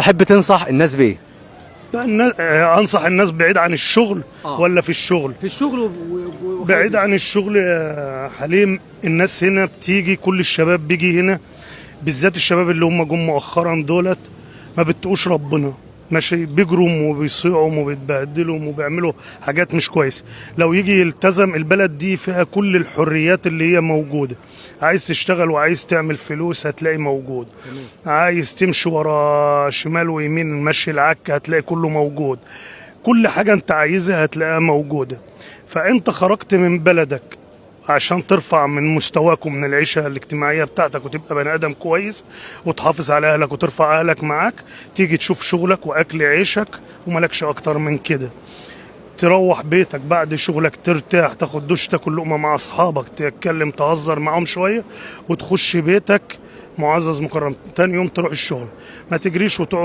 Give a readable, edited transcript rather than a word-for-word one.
تحب تنصح الناس بايه؟ لا، انصح الناس بعيد عن الشغل ولا في الشغل؟ في الشغل بعيد عن الشغل يا حليم. الناس هنا بتيجي، كل الشباب بيجي هنا، بالذات الشباب اللي هم جم مؤخرا دولت ما بتقوش ربنا، ماشي، بيجروا وبيصيعوا وبيتبهدلوا وبيعملوا حاجات مش كويسة. لو يجي يلتزم، البلد دي فيها كل الحريات اللي هي موجودة. عايز تشتغل وعايز تعمل فلوس هتلاقي موجود، عايز تمشي ورا شمال ويمين مشي العك هتلاقي كله موجود، كل حاجة انت عايزها هتلاقيها موجودة. فانت خرجت من بلدك عشان ترفع من مستواك ومن العيشة الاجتماعية بتاعتك وتبقى بني آدم كويس وتحافظ على أهلك وترفع أهلك معاك، تيجي تشوف شغلك وأكل عيشك وملكش أكتر من كده. تروح بيتك بعد شغلك ترتاح، تاخد دش، تاكل لقمة مع أصحابك، تتكلم تهزر معاهم شوية، وتخش بيتك معزز مكرم. تاني يوم تروح الشغل، ما تجريش وتقعد.